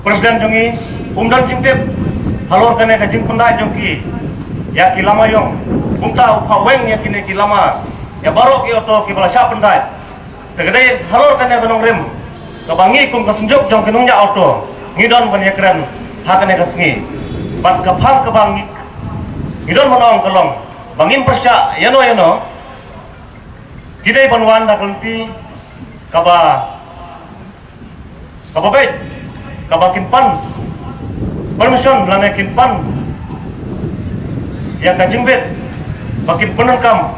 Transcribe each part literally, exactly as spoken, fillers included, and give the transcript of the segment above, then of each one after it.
President jong ngi, um don jingtip halor kane ka jingpyndait jong ki ïa ki lama ïong. Kumta u phah weng ïa kine ki lama ïa baroh ki auto kiba la shah pyndait. Te ka dei halor kane ka nongrim kaba ngi kum ka synjuk jong ki nongñiah auto ngi don ban ïakren ha kane ka sngi. Bad ka phang kaba ngi, ngi don ban ong ka long ba ngim pyrshah ïano ïano. Ki dei ban wan da ka lynti kaba kaba beit, kaba kin pan permission lane kin pan ïa ka jingbit ba kin pyndonkam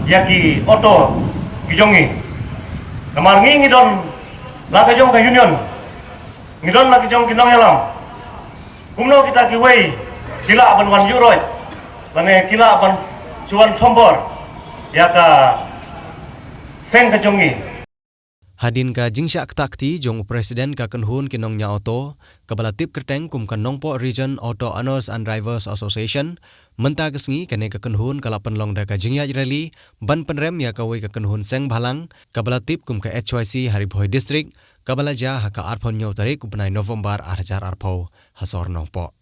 ïa ki auto ki jong ngi. Namar ngi ngi don la ka jong ka union, ngi don la ka jong ki nongïalam. Kumno kita kiwei ki lah ban wan ïuh roit lane ki lah ban shu wan thombor ïa ka seng ka jong ngi. Hadien ka jingshah ktah kti jong u President ka kynhun ki nongñiah auto, kaba la tip kyrteng kum ka Nongpoh Region Auto Owners and Drivers Association, mynta ka sngi kane ka kynhun ka la pynlong da ka jingïaid rally ban pynrem ïa kawei ka kynhun seng bhalang kaba la tip kum ka H Y C ha Ri Bhoi District, kaba la jia ha ka arphew hynñiew tarik u bnai November ar hajar arphew ha sor Nongpoh.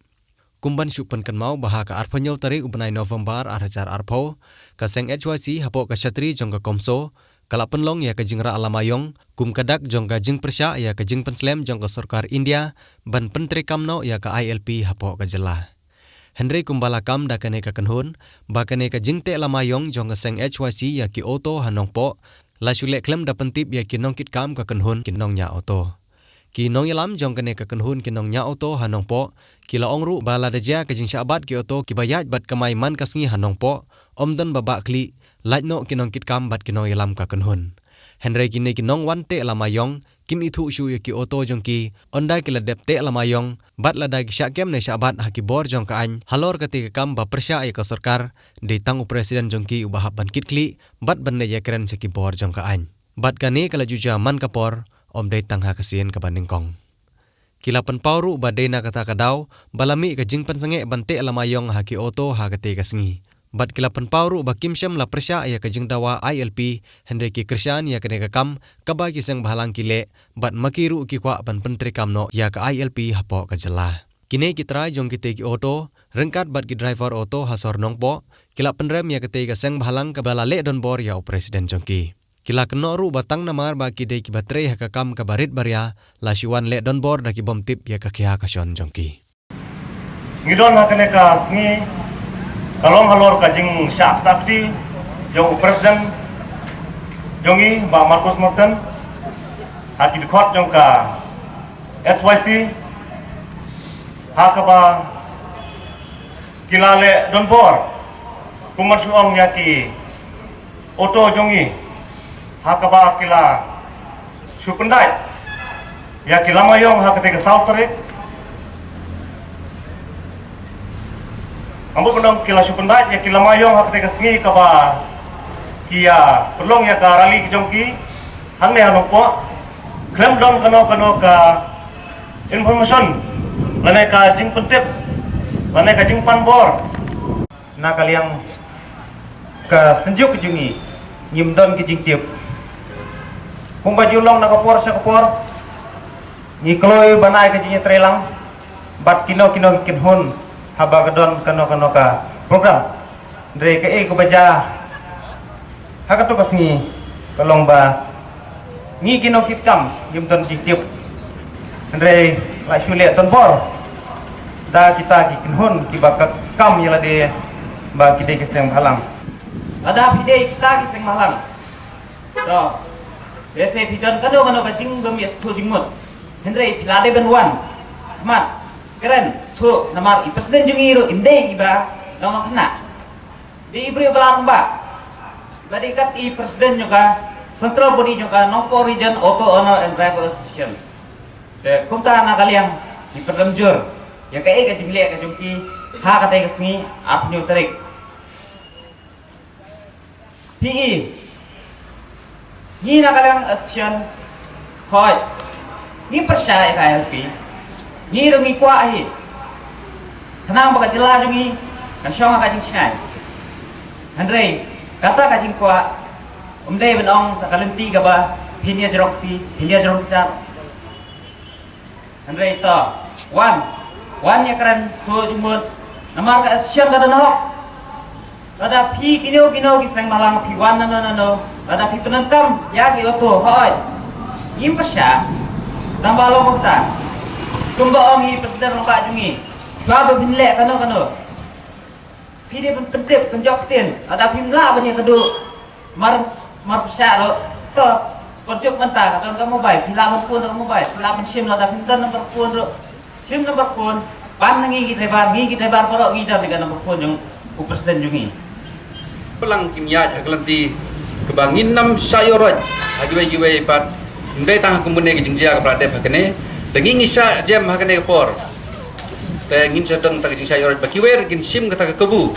Kum ban shu pynkynmaw ba ha ka arphew hynñiew tarik u bnai November ar hajar arphew, ka seng H Y C hapoh ka shatri jong ka COMSO ka la pynlong ïa ka jingrah lama ïong kum ka dak jong ka jingpyrshah ïa ka jingpynslem jong ka sorkar India ban pyntreikam noh ïa ka I L P hapoh ka jylla. Hynrei kumba la kam da kane ka kynhun ba kane ka jingteh lama ïong jong ka seng H Y C ïa ki auto ha Nongpoh la shu leh khlem da pyntip ïa ki nongkitkam ka kynhun ki nongñiah auto. Ki nongïalam jong kane ka kynhun ki nongñiah auto ha Nongpoh ki la ong ruh ba lada jia ka jingshah bat ki auto kiba ïaid bad kamai man ka sngi ha Nongpoh, ym don ba bah khlieh lait noh ki nongkitkam bad ki nongïalam ka kynhun. Hynrei kine ki nongwan teh lama ïong kim ithuh shuh ïa ki auto jong ki, ynda ki la dep teh lama ïong bad lada ki shah kem ne shah bat ha ki bor jong ka aiñ halor kata ka kam ba pyrshah ïa ka sorkar, dei tang u President jong ki uba hap ban kit khlieh bad ban leit ïakren sha ki bor jong ka aiñ. Bad kane ka la ju jia man ka por, ym dei tang ha ka sien kaba nyngkong. Ki la pynpaw ruh ba dei na kata ka daw ba la mih ka jingpynsangeh ban teh lama ïong ha ki auto ha kata ka sngi. Bad ki la pynpaw ruh ba kim shym la pyrshah ïa ka jingdawa I L P, hynrei ki kyrshan ïa kane ka kam kaba ki seng bhalang ki leh, bad ma ki ruh ki kwah ban pyntreikam noh ïa ka I L P hapoh ka jylla. Kine ki trai jong kite ki auto ryngkat bad ki driver auto ha sor Nongpoh ki la pynrem ïa kata ka seng bhalang kaba la leh donbor ïa u President jong ki. Ki la kynnoh ruh ba tang namar ba ki dei kiba trei ha ka kam kaba rit baria la shu wan leh donbor da ki bym tip ïa ka khia ka shon jong ki. Ngi don ha kane ka sngi ka long halor ka jingshah ktah kti jong u President jong ngi Bah Marcus Martin ha ki dkhot jong ka S Y C, ha kaba ki la leh donbor kum ban shu ong ïa ki auto jong ngi, ha kaba ki la shu pyndait ïa ki lama ïong ha kata ka saw tarik. Amut ban ong ki la shu pyndait ïa ki lama ïong ha kata ka sngi kaba ki ïa pynlong ïa ka rally ki jong ki hangne ha Nongpoh, khlem don kano kano ka information lane ka jingpyntip lane ka jingpanbor. Na ka liang ka synjuk jong ngi ngim don ki jingtip. Kumba ju long na ka por sha ka por, ngi kloi ban ai ka jingïatreilang bad kino kino ki kynhun haba ka don kano kano ka program. Hynrei kaei kaba jia ha kato ka sngi ka long ba ngi ki nongkitkam ngim don jingtip. Hynrei la shu leh donbor da kita ki kynhun kiba ka kam ïa lade ba ki dei ki seng bhalang. Lada phi dei kita ki seng bhalang, to, lehse phi don kano kano ka jingbym ïasngewthuh jingmut. Hynrei phi la dei ban wan khmat kren sngewthuh namar i President jong ngi ruh im dei iba nongkhynnah. Dei i briew ba la rangbah ba dei kat i President jong ka Central Body jong ka Nongpoh Region Auto Owner and Driver Association. Te kumta na ka liang ngi pynrem jur ïa kaei ka jingleh ka jong ki ha katei ka sngi arphew hynñiew tarik. Phi i, ngi na ka liang association, hooid, ngi pyrshah ïa ka I L P. Ngi ruh ngi kwah hi khnang ba ka jylla jong ngi kan shong ha ka jingshngaiñ. Hynrei kata ka jingkwah ym dei ban ong da ka lynti kaba phin ïa jrong kti, phin ïa jrong kjat. Hynrei to, Wan, wan ïa kren shuh jingmut. Namar ka association ka don hok. Lada phi kino kino ki seng bhalang phi wan nano nano, lada phi pyndonkam ïa ki auto, hooid, ngim pyrshah. Tang ba long kumta, kumba ong i president rangbah jong ngi, shuwa ba phin leh kano kano, phi dei ban pyntip, pynjop ktien. Lada phim lah ban ïakynduh, mar, mar pyrshah ruh, to, ka juk mynta ka don ka mobile, phi lah ban phone da ka mobile, phi lah ban shim, lada phim don number phone ruh, shim number phone, pan na ngi ki driver, ngi ki driver baroh ngi don ïa ka number phone jong u president jong ngi. Plang kim ïaid ha ka lynti kaba ngin ym shah ïoh roit ha kiwei kiwei pat, ym dei tang ha ka mune ka jingjia kaba la dep ha kane, te ngi ngi shah jem ha kane ka por. Te ngin shah don ta ka jingshah ïoh roit ba kiwei ruh kin shim kata ka kabu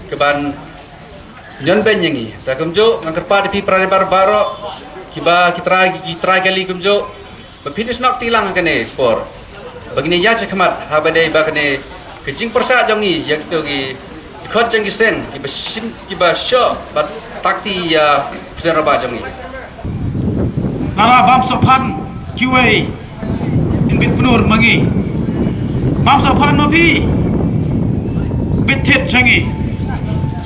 kaban ñion beiñ ïa ngi. Te kumjuh ngan kyrpad ïa phi para driver baroh kiba ki trai, ki trai kali kumjuh, ba phin ïasnoh kti lang ha kane ka por, ba ngin ïaid shakhmat haba dei ba kane ka jingpyrshah jong ngi ïa kito ki dkhot jong ki seng kiba shim, kiba shoh bad takti ïa ki seng rangbah jong ngi. Lada bam sohphan kiwei, yn bit pynur ma ngi. Bam sohphan ma phi, bit thied sha ngi.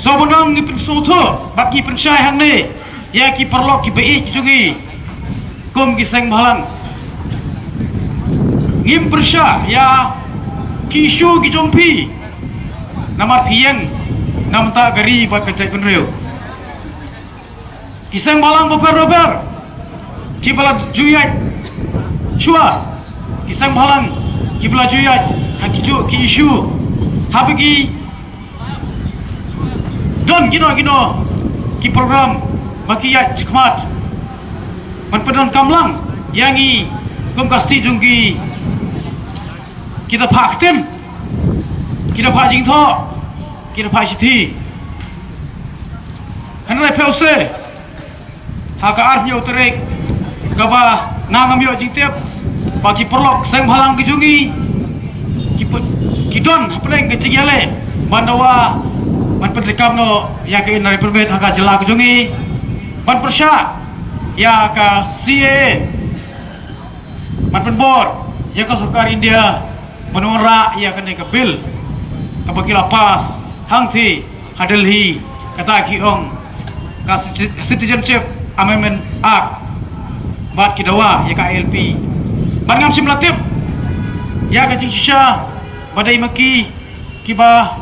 Sngewbha ngi pynsngewthuh bad ngi pynshai hangne ïa ki paralok kiba ïeit jong ngi kum ki seng bhalang. Ngim pyrshah ïa ki issue ki jong phi, namar phi ïeng na bynta ka ri bad ka jaitbynriew. Ki seng bhalang bapher bapher kiba la ju ïaid shuwa, ki seng bhalang kiba la ju ïaid ha kijuh ki issue, haba ki don kino kino ki program ba ki ïaid shakhmat ban pyndonkam lang ïa ngi kum ka state jong ki, ki da phah ktien, ki da phah jingthoh, ki da phah shithi. Hynrei phi u se ha ka arphew tarik kaba nga ngam ïoh jingtip ba ki paralok seng bhalang ki jong ngi ki pyn-, ki don hapdeng ka jingïaleh ban dawa ban pyntrei kam noh ïa ka inner permit ha ka jylla ka jong ngi, ban pyrshah ïa ka C A A, ban pynbor ïa ka sorkar India ban wanrah ïa kane ka bill kaba ki la pass hangthie ha Delhi, kata ki ong ka Citi-, Citizenship Amendment Act, bad ki dawa ïa ka I L P. Bad ngam shym la tip ïa ka jingshisha ba dei ma ki kiba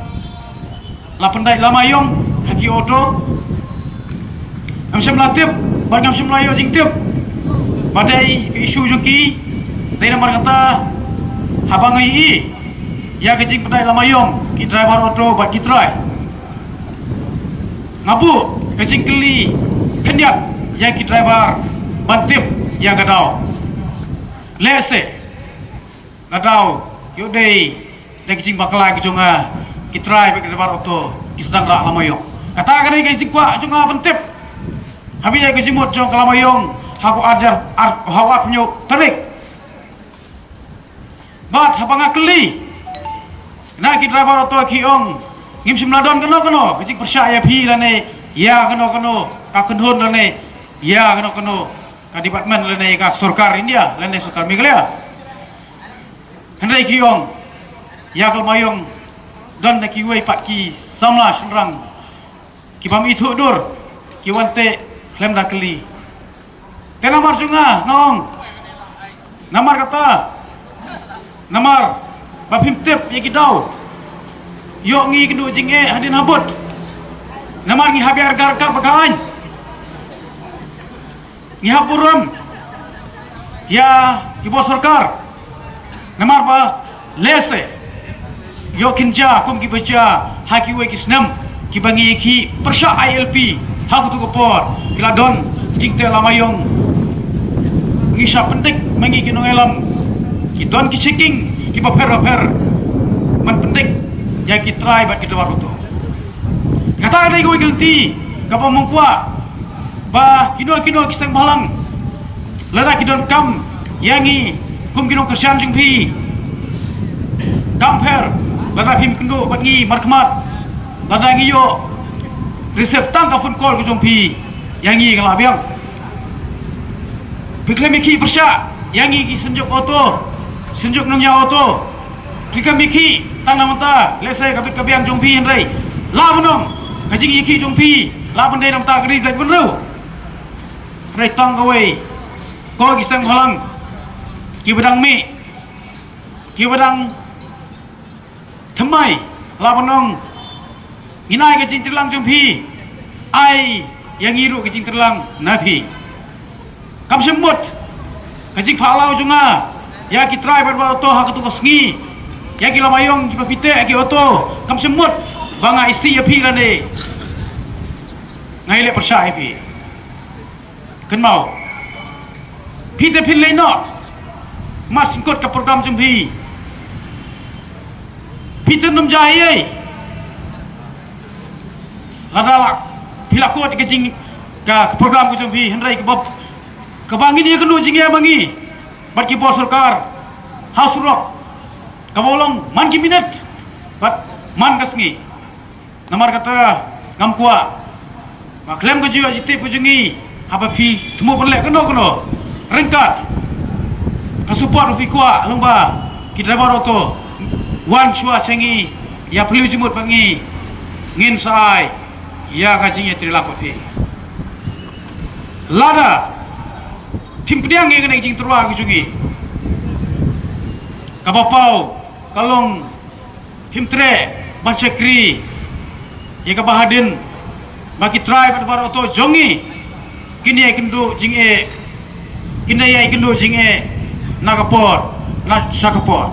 la pyndait lama ïong ha ki auto. Ngam shym la tip bad ngam shym la ïoh jingtip ba dei ka issue jong ki. Dei namar kata haba nga ïohi ïa ka jingpyndait lama ïong ki driver auto bad ki trai, nga buh ka jingkylli khyndiat ïa ki driver ban tip ïa ka daw. Lehse ka daw ïoh dei da ki jingbakla ki jong nga, ki trai bad ki driver auto ki sdang rah lama ïong. Kata ka dei ka jingkwah jong nga ban tip haba ïa ka jingmut jong ka lama ïong ha ka arjar ar, ha u arphew tarik. Bad haba nga kylli na ki driver auto ki ong ngim shym la don kano kano ka jingpyrshah ïa phi lane ïa kano kano ka kynhun lane ïa kano kano ka department lane ka sorkar India lane sorkar Meghalaya. Hynrei ki ong ïa ka lama ïong don da kiwei pat ki samla shynrang ki bym ithuh dur ki wan teh khlem da kylli. Te namar jong nga nga ong, namar kata, namar ba phim tip ïa ki daw, ïoh ngi kynduh jingeh hadien habud. Namar ngi hap ïa ka rkap ba ka aiñ. Ngi hap burom ïa ki bor sorkar. Namar ba lehse ïoh kin jia kum kiba jia ha kiwei ki snem kiba ngi ki pyrshah I L P ha kato ka por ki la don jingteh lama ïong. Ngi shah pyndik ma ngi ki nongïalam, ki don ki checking kiba pher ba pher ban pyndik ïa ki trai bad ki tawar uto. Kata ka dei kawei ka lynti kaba mong kwah ba kino kino ki seng bhalang, lada ki donkam ïa ngi kum ki nongkyrshan jong phi, kam pher lada phim kynduh bad ngi markhmat. Lada ngi ïoh receive tang ka phone call ka jong phi, ïa ngi ka la biang. Phi khlem ïa ki pyrshah ïa ngi ki synjuk auto, Synjuk nongïaw auto. Ki kam ïakhih tang na bynta lehse ka bit ka biang jong phi, hynrei la ban long ka jingïakhih jong phi la ban dei na bynta ka ri ka jaitbynriew. Hynrei tang kawei, ko ki seng bhalang kiba dang mih, kiba dang thymmai, la ban long ngin ai ka jingtreilang jong phi, ai ïa ngi ruh ka jingtreilang na phi. Kam shym mut ka jingphah law jong nga ïa ki trai bad bad auto ha katu ka sngi, ïa ki lama ïong kiba phi teh ïa ki auto, kam shym mut ba nga isih ïa phi lane nga ïaleh pyrshah ïa phi. Kynmaw, phi te phin leit noh, mat sngewkut ka program jong phi. Phi te nym jia ei ei. Lada la phi la kut ka jing ka, ka program ka jong phi, hynrei kaba, kaba ngin ïakynduh jingeh ma ngi bad ki bor sorkar ha surok, kaba long man ki minit bad man ka sngi. Namar kata ngam kwah ba khlem ka jingïoh jingtip ka jong ngi, haba phi thmu ban leh kano kano ryngkat ka support ba phi kwah lyngba ki driver auto, wan shuwa sha ngi, ïa phylliew jingmut bad ngi, ngin sa ai ïa ka jingïatreilang bad phi. Lada phim pdiang ïa kane ka jingtyrwa ka jong ngi, kaba paw ka long phim treh ban shakri ïa kaba hadien ba ki trai bad bad auto jong ngi kin ïakynduh jingeh, kin ïakynduh jingeh na ka por na sha ka por.